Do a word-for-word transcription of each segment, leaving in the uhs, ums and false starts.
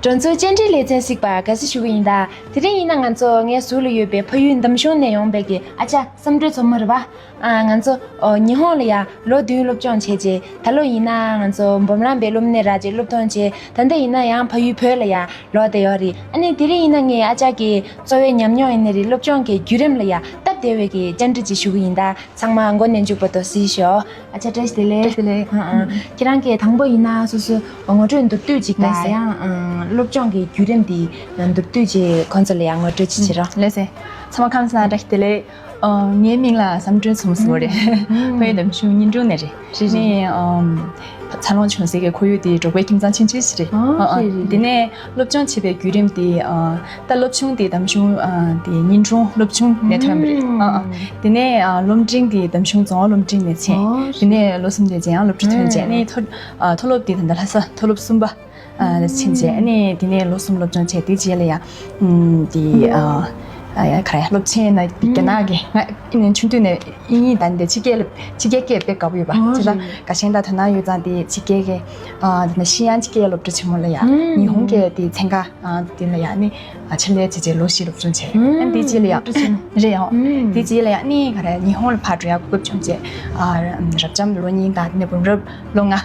འགྲོ་འཛུགས་བཅར་འདྲི་ལེ་ཚན་གཟིགས་པ་དགའ་བསུ་ཞུ་གི་ཡིན་ད། དེ་རིང་ཡིན་ན་ང་ཚོ་ངའི་ཟུར་ལ་ཡོད་པའི་ཕ་ཡུལ་འདམ་གཞུང་ནས་ཡོང་པའི་གི་ཨ་ཅག་བསམ་གྲུབ་མཚོ་མོ་རེད་པ། ཨ། ང་ཚོ་ཨོ་ཉི་ཧོང་ལ་ཡ་ལོ་བདུན་སློབ་སྦྱོང་བྱས་རྗེས་ད་ལོ་ཡིན་ན་ང་ཚོ་འབུམ་རམས་པའི་སློབ་གནས་རག་རྗེས་སློབ་ཐོན་བྱས། ད་ལྟ་ཡིན་ན་ཡང་ཕ་ཡུལ་བོད་ལ་ཡ་ལོག་བསྡད་ཡོད་རེད། ཨ་ནི་དེ་རིང་ཡིན་ན་ངས་ཨ་ཅག་གི་འཚོ་བའི་ཉམས་མྱོང་ཡིན་ནི་རེད། སློབ་སྦྱོང་གི་བརྒྱུད་རིམ་ལ་ཡ་སྟབས་བདེ་བའི་གི་བཅར་འདྲི་ཅིག་ཞུ་གི་ཡིན་ད། ཚང་མ་མགོ་ནས་མཇུག་བར་དུ་གཟིགས་ཤོག་ཨ་ཅག་བཀྲ་ཤིས་བདེ་ལེགས། བཀྲ་ཤིས་བདེ་ལེགས། ཨ་ཨ། ཁྱེད་རང་གིས་དང་པོ་ཡིན་ན་སོ་སོའི་ངོ་སྤྲོད་མདོར་བསྡུས་ཅིག་དང་། ལགས་སོ། ཡང་ཨ་སློབ་སྦྱོང་གི་བརྒྱུད་རིམ་འདི་མདོར་བསྡུས་ཅིག་ཁོང་ཚོ་ལ་ཡང་ངོ་སྤྲོད་ཅིག་བྱེད་རོགས། ལགས་སོ། ཚང་མ་ཁམས་བཟང་། བཀྲ་ཤིས་བདེ་ལེགས། ཨ་ངའི་མིང་ལ་བསམ་གྲུབ་མཚོ་མོ་ཟེར་བ་རེད། ཕ་ཡུལ་འདམ་གཞུང་སྙིང་དྲུང་ནས་རེད། རེད་རེད། ངས་ཨམ་འཚར་ལོངས་བྱུང་སའི་གི་ཁོར་ཡུག་དེ་འབྲོག་པའི་ཁྱིམ་ཚང་ཆུང་ཆུང་ཞིག་རེད། ཨ་ཨ། རེད་རེད། དེ་ནས་སློབ་སྦྱོང་བྱེད་པའི་བརྒྱུད་རིམ་དེ་ཨ་ད་སློབ་ཆུང་དེ་འདམ་གཞུང་ཨ་དེ་སྙིང་དྲུང་སློབ་ཆུང་ནས་ཐོན་པ་རེད། ཨ་ཨ། དེ་ནས་ཨ་སློབ་འབྲིང་དེ་འདམ་གཞུང་རྫོང་སློབ་འབྲིང་ནས་ཕྱིན། ཨོ། དེ་ནས་ལོ་གསུམ་དེ་རྗེས་ཡང་སློབ་གྲྭ་ཐོན་རྗེས་ཨ་ནི་མཐོ་ཨ་མཐོ་སློབ་དེ་ད་ལྟ་ལྷ་ས་མཐོ་སློབ་གསུམ་པ་ཨ་ཕྱིན་རྗེས་ཨ་ནི་དེ་ནས་ལོ་གསུམ་སློབ་སྦྱོང་བྱས། དེ་རྗེས་ལ་ཡང་ཨམ་དེ་ཨ་ཨ་ག་རེ་སློབ་ཆེན་ན་རྒྱ་ནག་གི་ང་ཨ་ནི་ཆུང་དུས་ནས་དབྱིན་ཡིག་དང་དེ་ཕྱི་རྒྱལ་ཕྱི་རྒྱལ་སྐད་དཔེ་དགའ་པོ་ཡོད་པ། ཨོ་བྱས་ཙང་རེད། དགའ་ཞེན་དང་དོ་སྣང་ཡོད་ཙང་དེ་ཕྱི་རྒྱལ་གྱི་ཨ་དེ་ནས་ཤི་ཡན་ཕྱི་རྒྱལ་སློབ་གྲྭ་ཆེན་མོ་ལ་ཡང་ཨུམ་ཉི་ཧོང་སྐད་དེ་ཚན་ཁ་ཨ་དེ་ལ་ཡང་ནི་ཨ་ཆེད་ལས་བྱས་རྗེས་ལོ་བཞི་སློབ་སྦྱོང་བྱས། ཨ་ནི་དེ་རྗེས་ལ་ཡང་སློབ་གྲྭ་ཆེན་རེད་ཡང་། ཨུམ་དེ་རྗེས་ལ་ཡང་ནི་ག་རེ་ཉི་ཧོང་ལ་ཕར་འགྲོ་ཡ་གོ་སྐབས་བྱུང་རྗེས་ཨ་རབ་འབྱམས་ལོ་གཉིས་དང་དེ་ནས་འབུམ་རམས་ལོ་ལྔ། ཨ་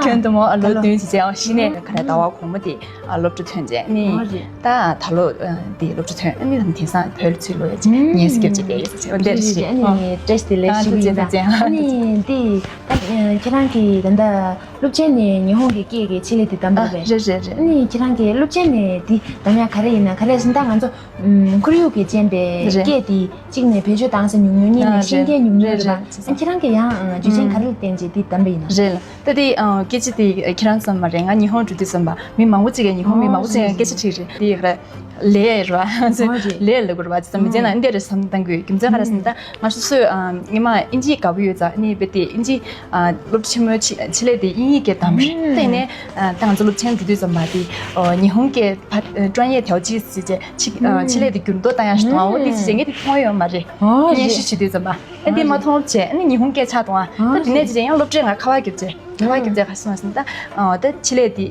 ཁྱོན་བསྡོམས་ཨ་ལོ་ད་ལོ་བདུན་བྱས་རྗེས་ཨ་གཞི་ནས་ག་རེ་ཟླ་བ་གོང་མ་དེ་ཨ་སློབ་གྲྭ་ཐོན་རྗེས་ནི་ཨོ་རེད། ད་ད་ལོ་ཨ་དེ་སློབ་གྲྭ་ཐོན། ཨ་ནི་དེང་སང་བོད་ལ་ཚུར་ལོག་ཡ་ཅིག་ངལ་གསོ་རྒྱབ་ཅིག་བསྡད་ཡོད་ཟེར་བྱས་འོ་འདིར་རེད་རེད། ཞིག་ཨ་ནི་བཀྲ་ཤིས་བདེ་ལེགས་ཞུ་གི་ཡིན་ད། ཨ་ནི་འདི་ད་ཁྱེད་རང་གིས་ད་ལྟ་སློབ་ཆེན་ནས་ཉི་ཧོང་གི་སྐད་ཀྱི་ཆེད་ལས་དེ་བདམས་པ་རེད་པས། རེད་རེད་རེད། ཨ་ནི་ཁྱེད་རང་གིས་སློབ་ཆེན་ནས་འདི་བདམས་ཡ་ག་རེ་ཡིན་ན། ག་རེ་ཟེར་ན་ད་ང་ཚོ་ཁོར་ཡུག་གི་རྐྱེན་པས་རེད། སྐད་དེ་གཅིག་ནས་བེད་སྤྱོད་བཏང་ས་ཉུང་ཉུང་གཉིས་ནས་ཨ་ཤེས་མཁན་ཉུང་ཉུང་རེད་པ། རེད་རེད། ཨ་ཁྱེད་རང་གིས་ཡང་རྒྱུ་རྐྱེན་ག་རེ་ལ་བརྟེན་བྱས་འདི་བདམས་པ་ཡིན་ན། རེད་ལ། ད་དེ་ཨ་སྐད་ཆ་དེ་ཁྱེད་རང་ཙམ་མ་རེད། ང་ཉི་ཧོང་འགྲོ་དུས་ཙམ་པ་མི་མང་པོ་ཅིག་གིས་ཉི་ཧོང་མི་མང་པོ་ཅིག་གིས་སྐད་ཆ་དྲིས་རེད། དེ་ག་རེ་ལས་རེད་པ། ལས་ལབ་དགོས་རེད་པ། ཅི་ཙམ་མི་ཚེ་ནང་འདི་འདྲ་བསམ་བཏང་དགོས། རྒྱུ་མཚན་ག་རེ་ཟེར་ན་ད་ང་སོ་སོས་ཨ་སྔོན་མ་ཨིན་ཇི་དགའ་པོ་ཡོད་ཙང་ཨ་ནི་རྦད་དེ་ཨིན་ཇི་ཨ་སློབ་གྲྭ་ཆེན་མོའི་ཆེད་ཆེད་ལས་དེ་དབྱིན་ཡིག་སྐད་བདམས་རེད། ད་ཡིན་ནའི་ཨ་ད་ང་ཚོ་སློབ་ཆེན་འགྲོ་དུས་ཙམ་པ་དེ་ཨོ་ཉི་ཧོང་སྐད་ཕ་ཀྲོན་ཡེ་ཐེའོ་ཅི་ཟེར་བྱས་ཆེད་ཨ་ཆེད་ལས་དེ་འགྱུར་ལྡོག་བཏང་ཡ་ཞིག་དང་འོ་དེ་ཅི་བྱས་ངས་དེ་མཐོང་ཡོད་མ་རེད། སྙན་ཞུ་བྱེད་དུས་ཙམ་པ། ཨ་འདི་མ་མཐོང་བྱས་ཨ་ནི་ཉི་ཧོང་སྐད་ཆགས་འདུག་ཨ་ད་དེ་ནས་ཅི་བྱས་ཡང་སློབ་གྲྭས་ང་ཁ་པར་བརྒྱབ་བྱས། ཁ་པར་བརྒྱབ་བྱས་ག་རེ་གསུངས་ཟེར་ན་ད་ཨ་ད་ཆེད་ལས་དེ་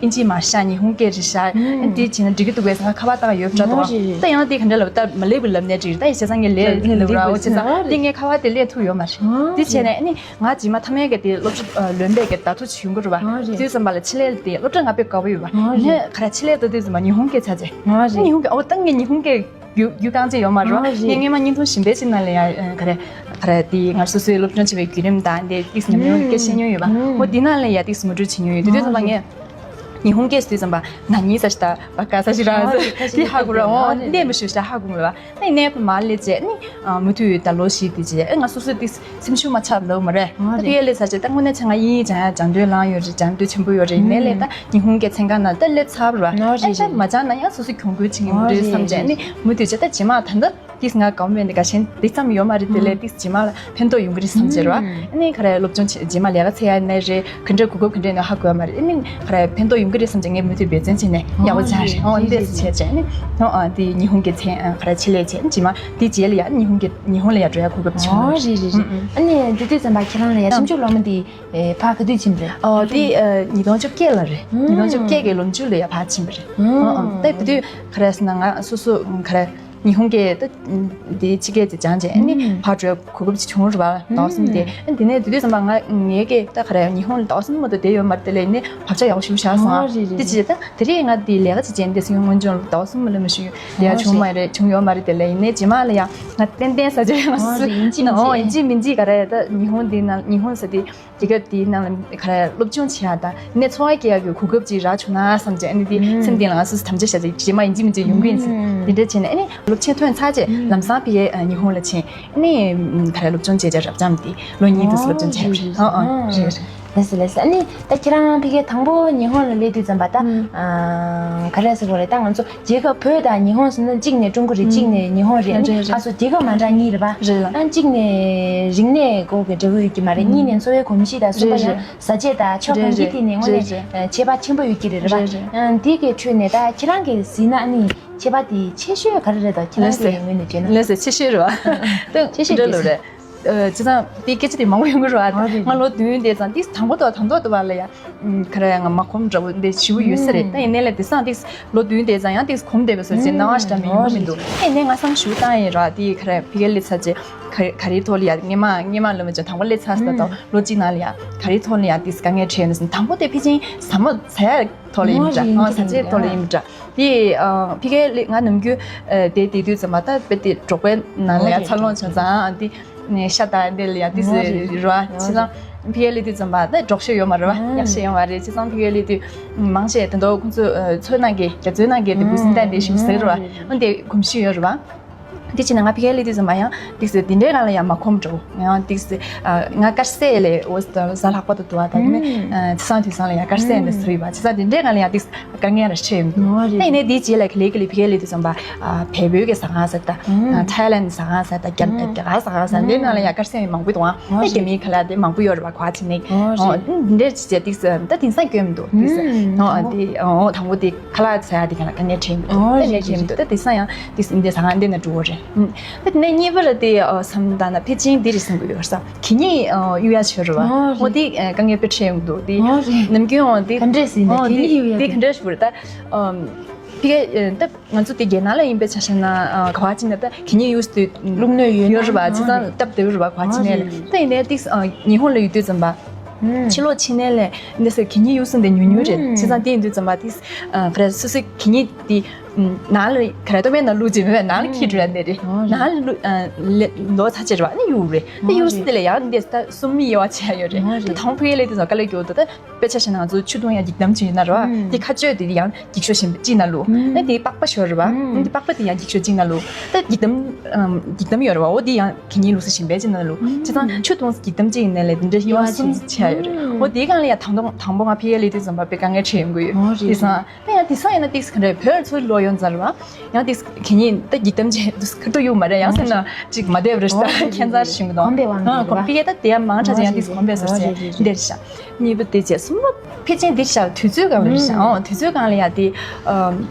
ཨིན་ཇི་མ་ཤ་ཉི་ཧོང་སྐད་རེད་ཤག་ཨ་འདི་བྱས་ན་འགྲིག་གི་འདུག་གས་ཟེར་ང་ཁ་པར་བཏང་ཡོད་འདྲ་འདུག་ཨ་ད་ཡང་དེ་ག་འདྲ་ལབ་ད་མ་ལབ་པའི་ལབ་ནས་འགྲིག་རེད། ད་ཡིན་བྱས་ཙང་ངས་ལབ་ལབ་ར། འོ་བྱས་ཙང་འདི་ངས་ཁ་པར་དེ་ལས་ཐུབ་ཡོད་མ་རེད། འདི་བྱས་ནས་ཨ་ནི་ང་རྗེས་མ་མཐའ་མའི་གི་དེ་སློབ་གྲྭ་ལོན་པའི་གི་ཟླ་ཐོ་ཅིག་ཡོང་གི་རེད་པ། དུས་ཙམ་པ་ལ་ཆེད་ལས་དེ་སློབ་གྲྭ་ང་དཔེ་དགའ་པོ་ཡོད་པ། ངས་ག་རེ་ཆེད་ལས་ད་དུས་ཙམ་པ་ཉི་ཧོང་སྐད་ཆགས་བྱས། ཨ་ཉི་ཧོང་སྐད་ཨོ་ད་ངས་ཉི་ཧོང་སྐད་རྒྱུ་རྒྱུ་རྐང་ཅན་ཡོད་མ་རེད་པ། ཨ་རེད། ངས་སྔོན་མ་བརྙན་ཐུང་གཞན་པའི་ཅིག་ནང་ལ་ཡ་ཨ་ག་རེ་ག་རེ་དེ་ང་སོ་སོའི་སློབ་སྦྱོང་བྱེད་པའི་བརྒྱུད་རིམ་དང་དེ་ཏིག་ཙམ་ཉམས་མྱོང་སྐད་ཆ་བཤད་མྱོང་ཡོད་པ། ཨོ་དེ་ནང་ལ་ཡ་ཏིག་ཙམ་ངོ་སྤྲོད་བྱེད་མྱོང་ཡོད། དེ་དུས་ཙམ་པ་ངས་ཉི་ཧོང་སྐད་ཟེར་དུས་ཙམ་པ་ན་ནི་ས་ཞིག་ད་བ་ག་ས་ཞིག་ར་ཨ་རེད། ཁ་ཤས་དེ་ཧ་གོ་ར། ཨོ་ཨ་རེད། འདི་མི་ཤོད་ཤ་ཧ་གོ་མེད་པ། ཨ་ནི་ཁོ་མར་སླེབས་རྗེས་ཨ་ནི་མུ་མཐུད་ད་ལོ་བཞི་དེ་རྗེས་ཨ་ང་སོ་སོའི་ཏིག་སེམས་ཤུགས་མ་ཆག་ལོ་མ་རེད། ཨ་ད་དེ་ཡ་སླེབས་ཚར་རྗེས་ད་དངོས་གནས་བྱས་ང་དབྱིན་ཡིག་སྦྱང་ཡ་སྦྱང་འདོད་ལངས་ཡོད་རེད། སྦྱང་འདོད་ཆེན་པོ་ཡོད་རེད། ཡིན་ནའི་ལས་ད་ཉི་ཧོང་སྐད་ཚན་ཁག་ནང་ད་སླེབས་ཚར་བ་རེད། ཨ་ད་མ་སྦྱངས་ན་ཡང་སོ་སོ་གྱོང་གུད་ཕྱིན་གྱི་མ་རེད་བསམ་བྱས་ཨ་ནི་མུ་མཐུད་བྱས་ད་རྗེས་མ་ད་ལྟ་ཏིག་ང་དགའ་པོ་མེད་འདི་དགའ་ཞེན་འདི་ཙམ་ཡོད་མ་རེད། དེ་ལས་ཏིག་རྗེས་མ་ལ་ཕན་ཐོགས་ཡོང་གི་རེད་བསམ་བྱས་རེད་བ། ཨ་ནི་ག་རེ་སློབ་སྦྱོང་བྱེད་རྗེས་མ་ལས་ཀ་འཚོལ་ཡ་ནའི་རེད། ག་འདྲ་གོ་སྐབས་ག་འདྲ་ཡོད་ན་ཧ་གོ་ཡ་མ་རེད། ཨ་ནི་ག་རེ་ཕན་ཐོགས་ཡོང་གི་རེད་བསམ་བྱས་ངས་མུ་མཐུད་འབད་བརྩོན་བྱས་ནས་ཡག་པོ་སྦྱངས་རེད། ཨོ་འདི་བྱས་བྱས་ནས་ཨོ་ཨ་འདི་ཉི་ཧོང་གི་ཚན་ཨ་ག་རེ་ཆེད་ལས་བྱས་རྗེས་མ་འདི་རྗེས་ལ་ཡ་ཉི་ཧོང་གི་ཉི་ཧོང་ལ་ཡ་འགྲོ་ཡ་གོ་སྐབས་བྱུང་བ་རེད། རེད་རེད། ཨ་ནི་འདི་དུས་ཙམ་པ་ཁྱེད་རང་ལ་ཡ་ཨ་ཞིབ་འཇུག་སློབ་མ་འདི་ཕར་ག་དུས་ཕྱིན་པ་རེད། ཨོ་འདི་ཉིས་སྟོང་བཅོ་བརྒྱད་ལ་རེད། ཉིས་སྟོང་བཅོ་བརྒྱད་ཀྱི་ལོ་མཇུག་ལ་ཡ་ཕར་ཕྱིན་པ་རེད། ཨོ་ཨོ་ད་དེ་དུས་ག་རེ་ཟེར་ན་ང་སོ་སོ་ག་རེ། ཉི་ཧོང་སྐད་ད་འདི་ཕྱི་སྐད་ཅིག་སྦྱངས་བྱས་ཨ་ནི་ཕར་འགྲོ་གོ་སྐབས་ཅིག་བྱུང་རེད་བ། ཟླ་བ་གསུམ་དེ་ཨ་འདི་ནས་དེ་དུས་ཙམ་པ་ང་ངའི་སྐད་ད་ག་རེ་ཉི་ཧོང་ལ་ཟླ་བ་གསུམ་མ་གཏོགས་བསྡད་ཡོད་མ་རེད། དེ་ལས་ནི་བག་ཆགས་ཡག་པོ་ཞེ་པོ་བཞག་སོང་། ཨ་རེད་རེད། དེ་ཅིག་ད་དེ་རིང་ང་འདི་ལས་ཀ་ཅིག་བྱས་འདི་སོང་སྔོན་བྱུང་ལ་ཟླ་བ་གསུམ་མ་ལས་མ་ཞུ་ཡ་བྱུང་མ་རེད། བྱུང་ཡོད་མ་རེད། དེ་ལས་ཡིན་ནའི་རྗེས་མ་ལ་ཡང་ང་ཏན་ཏན་ཟ་ཆ་ཡང་སུ་ཡིན་གཅིག་མིན་གཅིག་ཨོ་ཡིན་གཅིག་མིན་གཅིག་ག་རེ་ད་ཉི་ཧོང་འདི་ནང་ཉི་ཧོང་ཟ་དེ། དེ་སྐབས་དེའི་ནང་ལ་ག་རེ་སློབ་སྦྱོང་བྱེད་ཡག་དང་ནས་འཚོ་བ་སྐྱེལ་ཡག་གི་གོ་སྐབས་ཅིག་རག་བྱུང་ན་བསམ་བྱས་ཨ་ནི་དེ་སེམས་གཏིང་ལ་ང་སོ་སོ་དམ་བཅའ་བཞག་ཅིག་རྗེས་མ་ཡིན་གཅིག་མིན་གཅིག་ཡོང་གི་ཡིན་ཟེར་དེ་འདྲ་བྱས་ནས་ཨ་ནི་སློབ་ཆེན་ཐོན་ཚར་རྗེས་ལམ་སང་ཕ་གིའི་ཉི་ཧོང་ལ་ཕྱིན་ཨ་ནི་ག་རེ་སློབ་སྦྱོང་བྱས་བྱས་རབ་འབྱམས་དེ་ལོ་གཉིས་དུས་སུ་སློབ་སྦྱོང་བྱས་པ་རེད། ཨ་ཨ་རེད་རེད། ལགས་སོ་ལགས་སོ། ཨ་ནི་ད་ཁྱེད་རང་ཕ་གིའི་དང་པོ་ཉི་ཧོང་ལ་སླེབས་དུས་ཙམ་པ་ད་ག་རེ་ཟེར་དགོས་རེད། ད་ང་ཚོ་རྒྱལ་ཁབ་བོད་དང་ཉི་ཧོང་ཟེར་ན་གཅིག་ནས་ཀྲུང་གོ་རེད། གཅིག་ནས་ཉི་ཧོང་རེད། རེད་རེད། ང་ཚོ་རྒྱལ་ཁབ་མ་འདྲ་གཉིས་རེད་པ། རེད་ལ། ཨ་གཅིག་ནས་རིག་གནས་སྐོར་གྱི་འབྲེལ་བ་ཡོད་ཀྱི་མ་རེད། གཉིས་ནས་འཚོ་བའི་གོམས་གཤིས་དང་གསུམ་པ་ཡང་བཟའ་ཆས་དང་ཕྱོགས་གང་ཅིའི་ཐད་ནས་དངོས་གནས་ཁྱད་པར་ཆེན་པོ་ཡོད་ཀྱི་རེད་པ། ཨ་འདི་གི་ཁྲོད་ནས་ད་ཁྱེད་རང་གིས་གཟིགས་ན་ཨ་ནི་ཁྱད་པར་དེ་ཆེ་ཤོས་ག་རེ་རེད། ད་ཁྱེད་རང་གི་ངོས་ནས་བརྗོད་ན། ལགས་སོ། ཆེ་ཤོས་རེད་པ། ཆེ་ཤོས་དེ་རེད། ཨ་བྱས་ཙང་དེ་སྐད་ཆ་དེ་མང་པོ་ཡོང་གི་རེད་བ། ཨ་རེད། ང་ལོ་བདུན་དེ་ཙང་ཏིས་དང་པོ་དང་དང་ཐོག་ཏུ་བ་ལ་ཡ། ཨམ་ག་རེ་ཡ་ང་མ་ཁོམ་འདྲ་བོ་འདི་ཞེ་པོ་ཡོད་ས་རེད། ཨུམ། ད་ཡིན་ནའི་ལ་དེང་སང་ཏིས་ལོ་བདུན་དེ་ཙང་ཡང་ཏིས་གོམས་བསྡད་པའི་བཟོ་ཅིག་སྣང་བ་ཞིག་འདྲ་མི་ཡོང་གི་མི་འདུག་ཨ་ཡིན་ནའི་ང་བསམ་ཞུ་བཏང་ཡིན་ར། དེ་ག་རེ་ཕ་གིར་སླེབས་ཚར་རྗེས་ག་རེ་ག་རེའི་ཐོག་ལ་ཡ་སྔས་མ་སྔས་མ་ལོ་མ་ཅན་དང་པོ་སླེབས་ཚར་ས་དང་ལོ་གཅིག་ནང་ལ་ཡ་ག་རེའི་ཐོག་ལ་ཡ་ཏིས་དཀའ་ངལ་འཕྲད་ཡོད་ན་ཟིན། དང་པོ་དེ་ཕལ་ཆེར་ཟ་མ་ཟ་ཡ་ཐོག་ལ་ཡིན་འདྲ། ཨང་ཟ་ཆའི་ཐོག་ལ་ཡིན་འདྲ། དེ་ཨ་ཕ་གིར་ང་ནམ་རྒྱུན་ཨ་དེ་དེ་དུས་ཙམ་པ་ད་དཔེ་དེ་འབྲོག་པའི་ནང་ལ་ཡ་འཚར་ལོངས་བྱུང་ཙང་དེ་ཤ་དང་དེ་ལ་ཡ་དེ་ཟེར་ར། བྱས་ཙང་ཕ་གིར་སླེབས་དུས་ཙམ་པ་ད་འབྲོག་ཤ་ཡོད་མ་རེད་བ། གཡག་ཤ་ཡོད་མ་རེད། བྱས་ཙང་ཕ་གིར་སླེབས་དུས་མང་ཆེ་དེ་འདྲ་ཁོང་ཚོས་ཚོད་གནང་གི་རྒྱ་མཚོའི་ནང་གི་དེ་འབུ་སྲིན་ལྡན་དེ་ཞིག་ཟེར་ར། འོན་ཏེ་གོམས་གཤིས་ཡོད་རེད་བ། དེ་ཕྱིན་ན་ང་ཕ་གིར་སླེབས་དུས་ཙམ་པ་ཡང་ཏིག་ཙི་དེ་འདྲའི་སྒང་ལ་ཡང་མ་ཁོམ་འགྲོ། ཡང་ཏིག་ཙི་ང་དཀར་ཟས་ལས་འོ་ཟ་ལྷག་པ་དུ་དུ་བ་དང་ནི་ཚེས་བཟང་དུས་བཟང་ལ་ཡང་དཀར་ཟས་འདི་ཟ་ཡོད་པ། བྱས་ཙང་དེ་འདྲའི་སྒང་ལ་ཡང་ཏིག་ཙི་དཀའ་ངལ་ར་ཆེ་ཡོད་འདུག་ཨ་ཡིན་ནའི་དེའི་རྗེས་ལ་ག་ལེ་ག་ལེ་ཕ་གིར་སླེབས་དུས་ཙམ་པ་བལ་པོའི་གི་ཟ་ཁང་ཟེར་ད་ཐའི་ལན་ཟ་ཁང་ཟེར་ད་རྒྱ་རྒྱ་གར་ཟ་ཁང་ཟེར་འདི་ནང་ལ་ཡང་དཀར་ཟས་མང་པོ་འདུག་ཨ་རྒྱ་མིའི་ཁ་ལག་དེ་མང་པོ་ཡོད་རེད་བ། ག་བ་ཅི་ནས་འདི་འདྲའི་ཅི་བྱས་ཏིག་ཙི་ད་དེང་སང་སྐྱོན་མི་འདུག་ཏིག་ཙི་དང་པོ་དེ་དང་པོ་དེ་ཁ་ལག་ཟ་ཡ་དེ་ག་ལ་དཀའ་ངལ་འཕྲད་མི་འདུག་ཨོ་དཀའ་ངལ་འཕྲད་མི་འདུག་ད་དེང་སང་ཡང་དེ་འདི་ཟ་ཁང་འདི་ན་འགྲོ་གི་རེད། ད་དེ་ནས་གཉིས་པ་ལ་དེ་བསམ་བཏང་ན་ཕལ་ཆེར་འདི་རེད་བསམ་གི་ཡོད་ས། གད་སྙིགས་གཡུག་ཡ་བྱེད་རེད་བ། ཨོ་དེ་དཀའ་ངལ་དཔེ་འཕྲད་ཡོང་གི་འདུག་དེ་ནམ་རྒྱུན་འོང་དེ་ག་འདྲས་ཟིན་ན་གད་སྙིགས་གཡུག་ཡ་དེ་ག་འདྲས་ཞིག་རེད་ད། ཕི་གེ་ད་ང་ཚོ་དེ་རྒྱལ་ནང་ལ་ཡིན་པའི་ཆ་བཞག་ན་ག་བ་ཅི་ན་ད་གད་སྙིགས་གཡུག་དུས་བླུགས་སྣོད་ཡོད་ཡོད་རེད་བ། བྱས་ཙང་སྟབས་བདེ་བོ་རེད་བ། ག་བ་ཅི་ནས་ད་ཡིན་ནའི་ཏིག་ཉི་ཧོང་ལ་ཡོད་དུས་ཙམ་པ། ཕྱི་ལོགས་ཕྱིན་ནས་ལས་འདི་སེ་གད་སྙིགས་གཡུག་ས་འདི་ཉུང་ཉུང་རེད། བྱས་ཙང་དེ་ཡིན་དུས་ཙམ་པ་དེ་ག་རེ་སོ་སོའི་གད་སྙིགས་དེ་ནང་ལ་ག་རེ་ལྟོ་མའི་ནང་བླུགས་ཅིག་མེད་པས་ནང་ལ་འཁྱེར་འགྲོ་ཡ་འདི་རེད། ནང་ལ་བླུགས་ལོ་ཚ་ཆེ་རེད་བ། ནི་གཡུག་རེད། དེ་གཡུག་ས་འདི་ལ་ཡང་འདི་ད་གསུམ་གཡུག་བ་བྱས་ཡོད་རེད། དེ་དང་པོ་ཕ་གིར་སླེབས་དུས་ཙམ་དཀའ་ལས་རྒྱག་འདུག་ད་དཔེ་ཆ་བཞག་ན་ང་ཚོ་ཆུ་འཐུང་ཡ་འགྱིག་དམ་ཅིག་ཡོད་ན་རེད་བ། དེ་ཁ་གཅོད་དེ་ཡང་འགྱིག་ཤོག་གཞན་པ་ཅིག་ནང་བླུགས། ཨ་དེ་པགས་པ་ཤོར་རེད་བ། ཨ་དེ་པགས་པ་དེ་ཡང་འགྱིག་ཤོག་ཅིག་ནང་བླུགས། ད་འགྱིག་དམ་འགྱིག་དམ་ཡོད་རེད་བ། འོ་དེ་ཡང་གད་སྙིགས་བླུགས་ས་གཞན་པ་ཅིག་ནང་བླུགས། བྱས་ཙང་ཆུ་འཐུང་ས་འགྱིག་དམ་ཅིག་ཡིན་ནའི་ལས་དེ་འདྲ་གཡུག་བ་གསུམ་བྱས་ཡོད་རེད། འོ་དེའི་སྒང་ལ་ཡང་དང་ཐོག་དང་པོ་ང་ཕ་གིར་སླེབས་དུས་ཙམ་པ་དཔེ་དཀའ་ངལ་འཕྲད་ཡོང་གི་ཡོད། དེང་སང་ད་ཡང་དེང་སང་ཡིན་ན་ཏིག་ཙི་ག་འདྲ་བོད་ཚུར་ལོག་ཡོང་ཙང་རེད་བ། ཡང་ཏིག་ཙི་གད་སྙིགས་ད་འགྱིག་དམ་ཅིག་ཏིག་ཙི་ཁ་ཐུག་གཡུག་མ་རེད། ཡང་སེམས་ནང་ཅིག་མ་བདེ་བ་རེད། ད་ཁྱད་མཚར་ཞིག་འདུག་གོམས་པའི་དབང་གིས་རེད་བ། ཕ་གིར་ད་དེ་ཡང་མང་དྲགས་ཅིག་ཡང་ཏིག་ཙི་གོམས་པའི་བཟོ་བྱས་འདིར་བཞག་གཉིས་པ་དེ་བྱས། གསུམ་པ་ཕལ་ཆེར་འདིར་བཞག་དུས་ཚོད་སྒང་ལ་རེད་བཞག་ཨོ་དུས་ཚོད་སྒང་ལ་ཡ་དེ་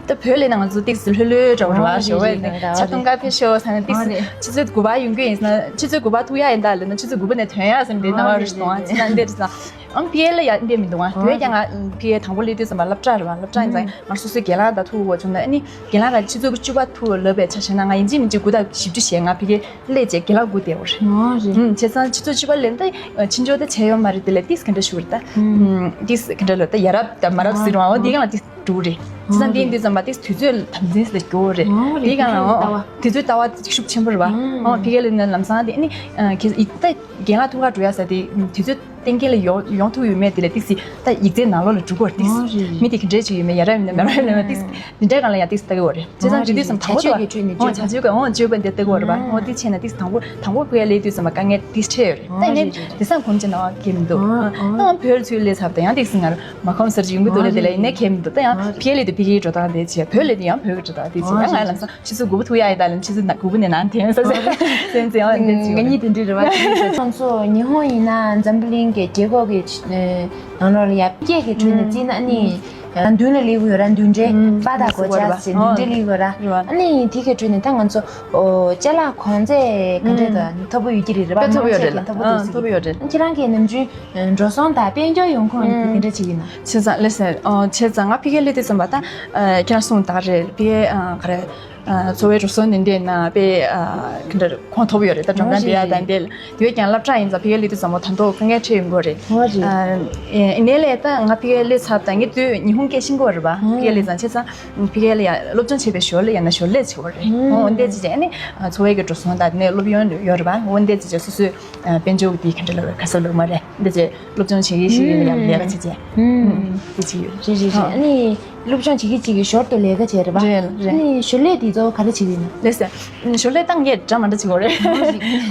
ད་བོད་ལས་ན་ང་ཚོ་ཏིག་ཙི་ལྷོད་ལྷོད་འདྲ་བོ་རེད་བ། ཞོགས་པ་ནས་ཇ་འཐུང་ག་ཕེབས་ཤོག་ཟེར་ན་ཏིག་ཙི་ཆུ་ཚོད་དགུ་པ་ཡོང་གི་ཡིན་ཟེར་ན་ཆུ་ཚོད་དགུ་པ་ཐུག་ཡ་ཡིན་ད་ལབ་ན་ཆུ་ཚོད་དགུ་པ་ནས་ཐོན་ཡ་ཟེར་ནས་འདི་སྣང་བ་རེ་ཞིག་གཏོང་བ་ཅི་ན་འདིར་ཟེར་ན། ཨང་ཕ་གི་ལ་ཡ་འདི་མི་འདུག་ཨ། དེ་བས་ཀྱང་ང་ཕ་གི་དང་པོ་སླེབས་དུས་ཙམ་པ་སློབ་གྲྭ་རེད་བ། སློབ་གྲྭ་ཡིན་ཙང་ང་སོ་སོའི་རྒན་ལགས་དང་ཐུག་དགོས་བྱུང་ན་ཨ་ནི་རྒན་ལགས་ལ་ཆུ་ཚོད་བཅུ་པ་ཐུག་ལབ་པའི་ཆ་བཞག་ན་ང་ཡིན་གཅིག་མིན་གཅིག་དགུ་དང་བཞི་བཅུ་ཞེ་ལྔ་ཕ་གི་སླེབས་བྱས་རྒན་ལགས་སྒུག་བསྡད་ཡོད་རེད། ཨང་རེད། ཨུམ་བྱས་ཙང་ཆུ་ཚོད་བཅུ་པ་ལས་ད་ཕྱིན་ཆོག་ད་བྱས་ཡོད་མ་རེད། དེ་ལས་ཏིག་ཙི་ག་འདྲ་ཞུ་རེད་ད། ཨུམ་ཏིག་ཙི་ག་འདྲ་ལབ་ད་ཡ་རབས་ད་མ་རབས་ཟེར་བ་འོ་འདི་གང་ལ་ཏིག་ཙི་འགྲོ་གི་རེད། བྱས་ཙང་འདི་ཡིན་དུས་ཙམ་པ་ཏིག་ཙི་དུས་ཚོད་དམ་འཛིན་ཟེར་ད་སྐྱོ་བོ་རེད། ཨང་རེད། འདི་གང་ལ་འོ་དུས་ཚོད་ལྟ་བ་ཏིག་ཙི་ཤུགས་ཆེན་པོ་རེད་བ། ཨང་ཨོ་ཕ་གི་ལ་ན་ལམ་སང་དེ་ཨ་ནི་ཁྱེད་ད་རྒན་ལགས་ཐུག་ག་འགྲོ་ཡ་ཟེར་དེ་དུས་ཚོད་གཏན་འཁེལ་ལ་ཡོང་ཡོང་ཐུབ་ཡོད་མེད་དེ་ལས་ཏིག་ཙི་ད་ཡིག་ཚད་ནང་ལོགས་ལ་འགྲོ་གི་རེད། ཏིག་ཙི་མི་དེ་ག་འདྲས་ཅིག་ཡོད་མེད་ཡ་རབས་ཡིན་ན་མ་རབས་ཡིན་ན་ཏིག་ཙི་འདི་འདྲའི་སྒང་ལ་ཡང་ཏིག་ཙི་ལྟ་གི་ཡོད་རེད། བྱས་ཙང་འདི་དུས་ཙམ་དང་པོ་དང་བྱ་སྤྱོད་ཀྱི་ཁྲོད་ནས་ཨོ་བྱ་སྤྱོད་ཀྱི་ཨོ་སྤྱོད་པ་འདི་ལྟ་གི་ཡོད་རེད་པ། ཨོ་དེ་བྱས་ན་ཏིག་ཙི་དང་པོ་དང་པོ་བོད་ལ་སླེབས་དུས་ཙམ་པ་དཀའ་ངལ་ཏིག་ཙི་འཕྲད་ཡོད་རེད། ད་ཡིན་ནའི་དེང་སང་གོམས་ཀྱི་སྣང་བ་སྐྱེ་མི་འདུག་ཨང་བོད་ཚུར་སླེབས་ཚར་བ་དང་ཡང་ཏིག་ཙི་ང་རང་མ་ཁོམ་ཟེར་གྱི་ཡོང་གི་འདུག་ལ་དེ་ལ་ཡིན་ནའི་ཁྱད་མི་འདུག་ད་ཡང་ཕ་གིར་སླེབས་དུས་ཕ་གིའི་འགྲོ་སྟངས་དེ་བྱས། བོད་སླེབས་དུས་ཡང་བོད་ཀྱི་འགྲོ་སྟངས་དེ་བྱས། ཡང་ང་ལམ་སང་ཆུ་ཚོད་དགུ་པ་ཐུག་ཡ་ཡིན་ད་ལབ་ཆུ་ཚོད་དགུ་པ་ནས་ནང་ཐོན་ས་ཟེར་ཟེར་ཡང་འདི་ང་གཉིས་དེ་འདྲའི་རེད་བ། ཁྱེད་ཚོ་ཉི་ཧོང་ཡིན་ན་འཛམ་བུ་གླིང་གི་རྒྱལ་ཁབ་ཀྱི་ནང་ལོགས་ལ་ཡ་སྐད་ཀྱི་ཁྲོད་ནས་བརྩིས་ན་ནི་མདུན་ལ་སླེབས་ཡོད་ར། མདུན་གྲལ་པ་དང་གོ་ཅག་ཟེར་མདུན་གྲལ་སླེབས་ཡོད་ར། ཨ་ནི་དེ་གི་ཁྲོད་ནས་ད་ང་ཚོ་ཅ་ལག་གོང་ཚད་ག་འདྲས་དང་མཐོ་པོ་ཡོད་ཀྱི་རེད་རེད་བ། དཔེ་མཐོ་པོ་ཡོད་རེད་ལ། མཐོ་པོ་འདུག་ཟེར་གྱི། ཨ་མཐོ་པོ་ཡོད་རེད། ཁྱེད་རང་གིས་ནམ་རྒྱུན་འགྲོ་སོང་དང་དཔལ་འབྱོར་ཡོང་ཁུངས་དེ་ག་འདྲ་ཅིག་ཡིན་ན། བྱས་ཙང་ལགས་སོ། བྱས་ཙང་ང་ཕ་གིར་སླེབས་དུས་ཙམ་པ་ད་ཁྱེད་རང་གསུངས་དག་རེད། ཕ་གིར་ག་རེ་འཚོ་བའི་འགྲོ་སོང་དེ་འདྲས་ན་དཔེ་ག་འདྲ་གོང་མཐོ་པོ་ཡོད་རེད། ད་སྒྲོལ་ཁང་དེ་ཡ་ད་འདྲས་ལ་དེ་བས་ཀྱང་སློབ་གྲྭ་ཡིན་ཙང་ཕ་གིར་སླེབས་དུས་ཙམ་པ་ད་དུང་དཀའ་ངལ་འཕྲད་ཡོང་གི་རེད། ཡིན་ནའི་ལས་ད་ང་ཕ་གིར་སླེབས་ཚར་ད་ངས་དུས་ཉི་ཧོང་སྐད་ཤེས་ཀྱི་ཡོད་རེད་པ། ཕ་གིར་སླེབས་ཙང་བྱས་ཙང་ཕ་གིར་ལ་ཡ་སློབ་སྦྱོང་བྱས་པའི་ཞོར་ལ་ཡང་ན་ཞོར་ལས་བྱེད་པ་རེད། འོ་འདྲས་ཅིག་བྱས་ནས་འཚོ་བའི་གི་འགྲོ་སོང་དང་དེ་ནས་སློབ་ཡོན་ཡོད་རེད་པ། འོ་འདྲས་ཅིག་བྱས་སོ་སོའི་དཔལ་འབྱོར་དེ་ག་འདྲ་ལབ་རེད། ག་ས་ལབ་མ་རེད། འདི་བྱས་སློབ་སྦྱོང་བྱེད་ཀྱི་ཞིག་ཡིན་ལ་ཡང་ལས་ཀ་བྱེད་བྱས། ཨུམ། དེ་བྱེད་ཡོད། རེད་རེད་རེད། ཨ་ནི་སློབ་སྦྱོང་བྱེད་ཀྱི་བྱེད་ཀྱི་ཞོར་དུ་ལས་ཀ་བྱས་རེད་པ། རེད་རེད། ཨ་ནི་ཞོར་ལས་དེ་ཚོ་ག་རེ་བྱེད་ཀྱི་ཡིན་ན། ལགས་སོ། ཞོར་ལས་ད་ངས་འདྲ་མ་འདྲ་བྱེད་དགོས་རེད།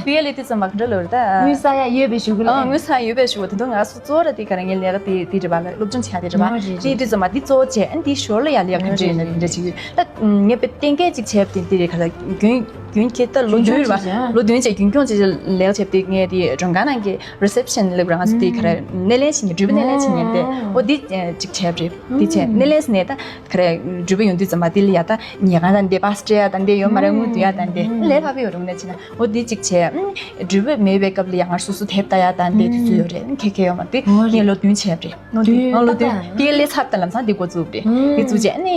ཕ་གིར་སླེབས་དུས་ཙམ་པ་ག་འདྲ་ལབ་རེད་ད། དངུལ་བསགས་ཡ་ཡོད་པའི་གཞུག་གུ་ལ། ཨ་དངུལ་བསགས་ཡ་ཡོད་པའི་གཞུག་གུ་དེ་ཚོ་ང་སོ་གཙོ་བོ་ར་དེ་ག་རེ་ངའི་ལས་ཀ་དེ་དེ་རེད་པ་ལ། སློབ་སྦྱོང་བྱེད་ཡ་དེ་རེད་པ། ཨ་རེད་རེད། དེ་དུས་ཙམ་པ་དེ་གཙོ་བོ་བྱས། ཨ་ནི་དེའི་ཞོར་ལ་ཡ་ལས་ཀ་ག་འདྲ་ཡིན་ན་དེ་འདྲ་བྱེད་ཀྱི་ཡོད། ད་ངས་དཔེ་གཏན་འཁེལ་ཅིག་བྱས་པ་དེ་དེ་རེད། ག་ལ་རྒྱུན། རྒྱུན་ཁྱེད་ལྟ་ལོ་བདུན་རེད་པ། ལོ་བདུན་བྱས་རྒྱུན་འཁྱོངས་བྱས་ལས་བྱས་ཏེ་ངས་དེ་མགྲོན་ཁང་ནང་གི་རི་སེབ་ཤན་སླེབས་ར་ང་ཚོ་དེ་ག་རེ་སྣེ་ལེན་བྱེད་མཁན་འགྲུལ་པ་སྣེ་ལེན་བྱེད་མཁན་དེ་འོ་འདི་གཅིག་བྱས་པ་རེད། འདི་བྱས་སྣེ་ལེན་ཟེར་ནས་ད་ག་རེ་འགྲུལ་པ་ཡོང་དུས་ཙམ་པ་དེ་ལ་ཡ་ད་ཉལ་ཁང་དང་འདི་པ་སི་སྤྲད་ཡ་དང་འདི་ཡོད་མ་རེད། དངུལ་བསྡུ་ཡ་དང་འདི་ལས་སླ་པོ་ཡོད་རུང་ནས་བྱས་ན་འོ་འདི་གཅིག་བྱས། འགྲུལ་པ་མེད་པའི་སྐབས་ལ་ཡ་ང་སོ་སོ་དེབ་ལྟ་ཡ་དང་འདི་དུས་ཚོད་ཡོད་རེད། ཁེ་ཁེ་ཡོད་མ་རེད། ངས་ལོ་བདུན་བྱས་པ་རེད། ལོ་བདུན་ཨང་ལོ་བདུན་ཏག་ཏག་དེ་ལས་ཚར་ད་ལམ་སང་འདི་འགོ་བཙུགས་པ་རེད། འདི་བཙུགས་རྗེས་ཨ་ནི་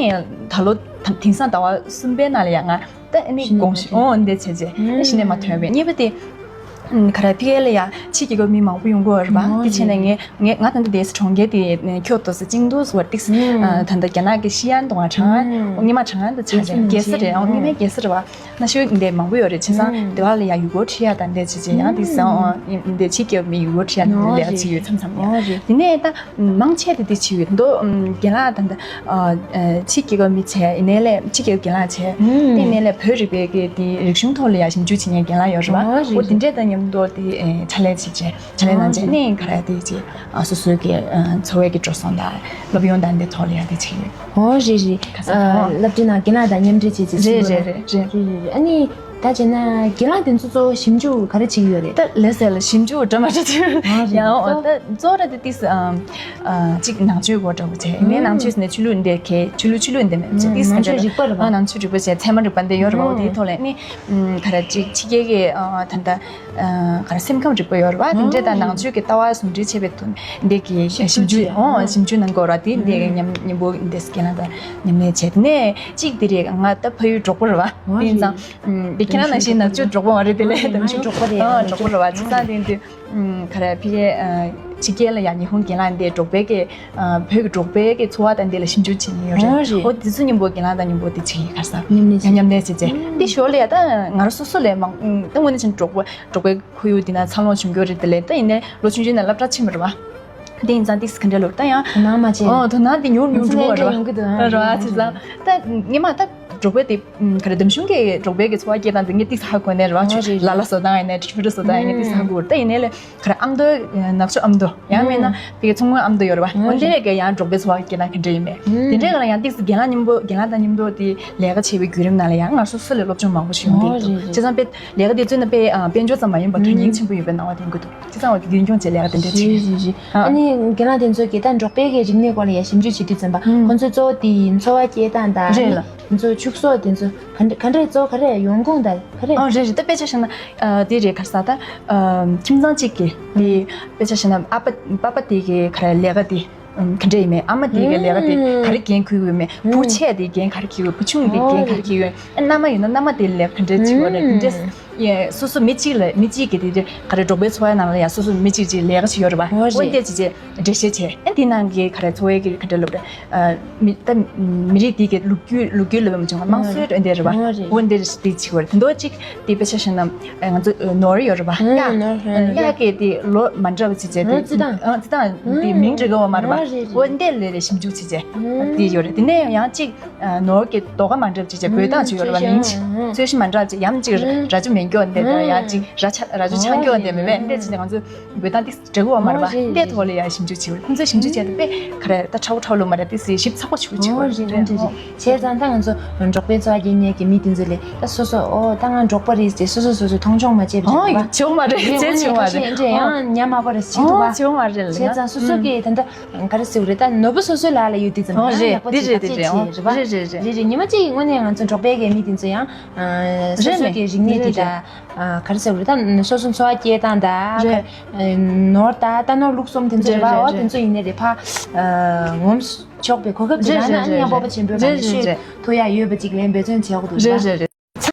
ད་ལོ་དེང་སང་ཟླ་བ་གསུམ་པའི་ནང་ལ་ཡ་ང་ད་ཨ་ནི་དགོངས་ཞུ་ཨོ་འདི་བྱས་རྗེས་ཨ་ནི་གཞི་ནས་མ་ཐོན་པས། གཉིས་པ་དེ་ཨམ་ག་རེ་ཕ་གི་ལ་ཡ་ཕྱི་རྒྱལ་ཁབ་མི་མང་པོ་ཡོང་གི་ཡོད་རེད་པ། ཨོ་དེ་བྱས་ནས་ངས་ངས་ང་ད་ལྟ་དེ་གྲོང་ཁྱེར་དེ་ཁྱོད་ཏོ་སི་ཅིང་ཏུའུ་ཟེར་བ་ཏིག་སི་ད་ལྟ་རྒྱ་ནག་གི་ཤི་ཡན་དང་ཁྲང་ཨན་ཉི་མ་ཁྲང་ཨན་དུ་ཆགས་ཀྱི་རྒྱལ་ས་རེད། ཨོ་ཉི་མའི་རྒྱལ་ས་རེད་པ། གནའ་ཤུལ་འདི་མང་པོ་ཡོད་རེད། བྱས་ཙང་དེ་བ་ལ་ཡ་ཡུལ་སྐོར་ཁྲིད་ཡ་དང་འདི་བྱས་རྗེས་ཡང་དེ་སང་འདི་ཕྱི་རྒྱལ་མི་ཡུལ་སྐོར་ཁྲིད་ཡ་དང་ལས་ཀ་བྱེད་ཡོད་མཚམས་མཚམས་ཡ། དེ་ནས་ད་མང་ཆེ་དེ་དེ་བྱེད་ཡོད་མདོ་རྒན་ལགས་དང་ད་ཕྱི་རྒྱལ་ཁབ་མི་བྱས་ཡིན་ནའི་ལས་ཕྱི་རྒྱལ་རྒན་ལགས་བྱས་དེ་ནས་ལས་བོད་རིག་པའི་གི་དེ་རིག་གཞུང་ཐོག་ལ་ཡ་ཞིབ་འཇུག་བྱེད་མཁན་རྒན་ལགས་ཡོད་རེད་པ། འོ་དེ་འདྲས་དང་མཉམ་དུ་དེ་ཕྱག་ལས་བྱེད་བྱས་ཕྱག་ལས་གནང་བྱས་ནས་ག་རེ་དེ་བྱས་སོ་སོའི་གི་འཚོ་བའི་གི་འགྲོ་སོང་དང་སློབ་ཡོན་དང་འདི་ཐོག་ལ་ཡ་དེ་བྱེད་ཡོད། ཨོ་རེད་རེད། ཁ་སང་ཨ་ཨོ། སློབ་གྲྭའི་ནང་རྒན་ལགས་དང་མཉམ་འབྲེལ་བྱས་ཚེ་རེད་ཟིན་རེད་རེད་རེད། རེད་རེད་རེད། ཨ་ནི་ད་བྱས་ན་རྒན་ལགས་དེ་ཚོ་གཙོ་བོ་ཞིབ་འཇུག་ག་རེ་བྱེད་ཀྱི་ཡོད་རེད། ད་ལས་ཟེར་ལ་ཞིབ་འཇུག་འདྲ་མ་འདྲ་བྱེད་ཨ་རེད། ཡང་ཨོ་ད་གཙོ་བོ་ར་དེ་ཏིས་ཨམ་ཨ་གཅིག་ནང་ཆོས་སྐོར་འདྲ་བོ་བྱས་ངས་ནང་ཆོས་ཟེར་ནས་ཆོས་ལུགས་འདི་གས་ཆོས་ལུགས་ཆོས་ལུགས་འདི་མེད་བྱས་ཏིས་ནང་ཆོས་རིག་པ་རེད་པ། ཨ་ནང་ཆོས་རིག་པ་བྱས་ཚད་མ་རིག་པ་འདི་ཡོད་རེད་པ། འོ་དེའི་ཐོག་ལ་ཨ་ནི་ཨམ་ག་རེ་གཅིག་ཕྱི་རྒྱལ་གྱི་ཨ་ད་ལྟ་ག་རེ་སེམས་ཁམས་རིག་པ་ཡོད་རེད་པ། དེ་འདྲས་དང་ནང་ཆོས་ཀྱི་ལྟ་བ་ཟུང་འབྲེལ་བྱས་པའི་དོན་འདི་གི་ཞིབ་འཇུག་ཨོ་ཞིབ་འཇུག་གནང་དགོས་ར། དེ་འདི་གི་མཉམ་མཉམ་པོ་འདི་སྐད་ན་ད་མཉམ་ལས་བྱས་དེ་ནས་གཅིག་དེ་རེད། ང་ད་ཕ་ཡུལ་གྲོགས་པོ་རེད་པ། དེ་ཡིན་ཙང་འདི་ཁྱེད་རང་ནང་བཞིན་ནང་ཆོས་གྲོགས་པོ་མ་རེད། དེ་ལས་དམ་ཆོས་གྲོགས་པོ་རེད། ཨོ་གྲོགས་པོ་རེད་པ། བྱས་ཙང་དེ་འདི་ག་རེ་ཕི་གེ་ཕྱི་རྒྱལ་ལ་ཡང་ཉི་ཧོང་རྒན་ལགས་འདི་གྲོགས་པོའི་གི་བོད་ཀྱི་གྲོགས་པོའི་གི་འཚོ་བ་དང་འདི་ལ་ཞིབ་འཇུག་བྱེད་ཀྱི་ཡོད་རེད། ཨོ་རེད། ཨོ་དེ་ཚོ་མཉམ་པོ་རྒན་ལགས་དང་མཉམ་པོ་དེ་བྱེད་ཀྱི་ག་ས་མཉམ་ལས་མཉམ་ལས་བྱེད་ཚེ་འདི་ཞོར་ལ་ཡ་ད་ང་རང་སོ་སོ་ལས་མང་ད་དངོས་གནས་ཕྱིན་གྲོགས་པོ་གྲོགས་པོའི་ཁོར་ཡུག་འདི་ན་འཚར་ལོངས་བྱུང་གི་ཡོད་རེད། དེ་ལས་ད་ཡིན་ནའི་ལོ་ཆུང་ཆུང་ནས་སློབ་གྲྭ་ཕྱིན་པ་རེད་པ། དེ་ཡིན་ཙང་ཏིག་སི་ག་འདྲ་ལོ་ད་ཡང་དོ་སྣང་མ་བྱས། ཨོ་དོ་སྣང་དེ་ཉུང་ཉུང་འགྲོ་བ་རེད་པ། ཡོང་གི་འདུག་ཨ་རེད་པ། བྱས་ཙང་ད་ངས་མ་ད་གྲོགས་པོའི་དེ་ག་རེ་འདམ་གཞུང་གི་གྲོགས་པོའི་གི་འཚོ་བ་སྐྱེལ་སྟངས་དེ་ངས་ཏིག་ཙ་ཧ་གོ་ནས་རེད་པ། ཨོ་རེད། ལ་ལ་བཟོ་སྟངས་ཡིན་ནའི་ཀྲི་ཀྲི་བཟོ་སྟངས་ཡིན་ནའི་ཏིག་ཙ་ཧ་གོ་རེད། ད་ཡིན་ནའི་ལས་ག་རེ་ཨ་མདོ་ནག་ཆུ་ཨ་མདོ་ཡང་མིན་ན་དེ་གི་མཚོ་སྔོན་ཨ་མདོ་ཡོད་རེད་པ། ཨོ་འདི་ལས་ཀ་ཡང་གྲོགས་པོའི་འཚོ་བ་སྐྱེལ་སྟངས་ག་འདྲ་ཡིན་མེད་དེ་འདྲའི་ག་ལ་ཡང་ཏིག་ཙ་རྒན་ལགས་མཉམ་པོ་རྒན་ལགས་དང་མཉམ་དུ་དེ་ལས་ཀ་བྱེད་པའི་བརྒྱུད་རིམ་ནང་ལ་ཡང་ང་སོ་སོ་ལས་སློབ་སྦྱོང་མང་པོ་ཞིག་ཡོང་གི་འདུག་ཨོ་རེད་རེད། བྱས་ཙང་དཔེ་ལས་ཀ་དེ་ཚོ་ནི་དཔེ་དཔལ་འབྱོར་ཙམ་མ་ཡིན་པར་དོན་སྙིང་ཆེན་པོ་ཡོད་པའི་སྣང་བ་ལྡན་གྱི་འདུག་བྱས་ཙང་འོ་རྒྱུན་འཁྱོངས་བྱས་ལས་ཀ་དེ་འདྲ་བྱེད་ཀྱི་ཡོད། ཨ་ནི་རྒན་ལགས་དེ་ཚོ་གིས་ད་འབྲོག་པའི་གི་རིག་གནས་སྐོར་ལ་ཡང་ཞིབ་འཇུག་བྱེད་དུས་ཙམ་པ་ཁོང་ཚོའི་གཙོ་བོ་དེ་ཡིན་འཚོ་བ་སྐྱེལ་སྟངས་དང་རེད་ལ། ཁོང་ཚོའི་ཕྱུགས་ཟོག་དེ་ཚོ་ག་འདྲ་ག་འདྲས་གཙོ་བོ་ག་རེ་ཡོང་ཁུངས་དང་ག་རེ། ཨ་རེད་རེད། ད་དཔེ་ཆ་བཞག་ན་ཨ་དེ་རེད། ག་རེ་ཟ་ད་ཨ་ཁྱིམ་ཚང་གཅིག་གི་དེ་དཔེ་ཆ་བཞག་ན་ཨ་ཕ་པ་ཕ་དེ་གི་ག་རེ་ལས་ཀ་དེ་ག་འདྲས་ཡིན་མེད། ཨ་མ་དེ་གི་ལས་ཀ་དེ་ག་རེ་འགན་འཁུར་ཡོད་མེད། བུ་ཆེ་དེ་འགན་ག་རེ་འཁྱེར་ཡོད། བུ་ཆུང་དེ་འགན་ག་རེ་འཁྱེར་ཡོད། ཨ་མནའ་མ་ཡོད་ན་མནའ་མ་དེ་ལས་ཀ་ག་འདྲས་བྱེད་ཡོད་རེད། ག་འདྲས་ཡེ་སོ་སོ་མི་གཅིག་ལ་མི་གཅིག་གི་དེ་དེ་ག་རེ་འབྲོག་པའི་འཚོ་བའི་ནང་ལ་ཡང་སོ་སོ་མི་གཅིག་གཅིག་ལས་ཀ་ཞིག་ཡོད་རེད་པ། ཨོ་འོ་རེད། འདི་ཅི་ཅི་འགྲེལ་བཤད་བྱས། ཨ་འདི་ནང་གི་ག་རེ་འཚོ་བའི་གི་ག་འདྲ་ལབ་རེད། ཨ་མི་ད་མི་རིགས་འདི་གི་ལོ་རྒྱུས་ལོ་རྒྱུས་ལབ་མ་བྱུང་བ་དམངས་སྲོལ་འདི་རེད་པ། ཨོ་རེད། འོ་འདི་རེད། འདི་ཅི་བར་དེ་འདོ་ཅིག་དེ་དཔེ་ཆ་བཞག་ན་ང་ཚོ་ནོར་ཡོད་རེད་པ། ཨ་གཡག་ནོར་ཡོད་རེད། གཡག་གི་དེ་ལོ་མ་འདྲ་བ་ཅི་བྱས་དེ་ཨ་རྩི་སྟངས། ཨ་རྩི་སྟངས་དེ་མིང་འདྲ་གི་ཡོད་མ་རེད་པ། ཨོ་རེད་རེད། འོ་འདི་ལས་རེ་ཞིབ་འཇུག་བྱས་བྱས་དེ་ཡོད་རེད། དེ་ནས་ཡང་ཅིག་ནོར་གྱི་རྡོ་ཁ་མ་འདྲ་བ་ཅིག་བྱས་འབོད་སྟངས་ཅིག་ཡོད་རེད་པ། མིང་ཅིག་ཚོས་གཞི་མ་འདྲ་བ་ཅིག་ཡང་ཅིག་རྭ་ཅོ་མེད་མགྱོགས་འདི་དང་ཡང་ཅིག་རྭ་ཆ་རྭ་ཅོ་ཆ་མགྱོགས་འདི་མེད་མེད་འདི་ཅིག་ང་ཚོ་འབོད་སྟངས་འདི་འདྲ་གི་ཡོད་མ་རེད་པ། འདི་ཐོག་ལ་ཡང་ཞིབ་འཇུག་བྱེད་འོས། ཁོང་ཚོས་ཞིབ་འཇུག་བྱས་ཏེ་དཔེ་ག་རེ་ད་ཁྲ་བོ་ཁྲ་བོ་ལོ་མ་རེད། དེ་སྲིད་ཞིབ་ཚགས་པོ་ཞིག་བྱེད་འོས་རེད། འོ་རེད་རེད། བྱས་ཙང་ད་ང་ཚོ་འབྲོག་པའི་འཚོ་བ་སྐྱེལ་མཁན་གྱི་མི་དེ་ཚོ་ལས་ད་སོ་སོ་ཨོ་ད་ང་འབྲོག་པ་རེད་ཅེས་སོ་སོ་སོ་སོ་མཐོང་ཆུང་མ་བྱེད་པ་རེད་པ། བྱེད་འོས་མ་རེད། བྱེད་འོས་མ་རེད། ཡང་ཉམས་མ་པ་རེད་བྱེད་ཐུབ་པ། བྱེད་འོས་མ་རེད་ལ། བྱས་ཙང་སོ་སོ་གི་ད་ལྟ་ག་རེ་ཟེར་དགོས་རེད། ད་ནོར་བུ་སོ་སོའི་ལག་ལ་ཡོད་དུས་ཙམ་པ་ཡག་པོ་ཅིག་བརྟག་དཔྱད་བྱེད་རེད་པ། རེད་རེད་རེད། ཉི་མ་གཅིག་གི་སྔོན་ནས་ང་ཚོ་འབྲོག་པའི་གི་མི་དེ་ཚོ་ཡང་སོ་སོ་གི་རིག་གནས་དེ་དང་ག་རེ་ཟེར་དགོས་རེད། ད་སོ་སོ་འཚོ་བ་སྐྱེལ་སྟངས་དང་ནོར་དང་རྟ་ནོར་ལུག་གསུམ་དེ་ཚོ་རེད་པ། འོ་དེ་ཚོ་ཡིན་ནའི་རེད་ཕ་ངོམ་ཆོག་པའི་གོ་སྐབས་ཅིག་རག་ན་ཨ་ནི་ཡང་སྤོབས་པ་ཆེན་པོའི་སྒང་ནས་ཤོད་ཐུབ་ཡ་ཡོད་པ་ཅིག་ལ་འབད་བརྩོན་བྱེད་དགོས་འདུག་རེད་པ། རེད་རེད།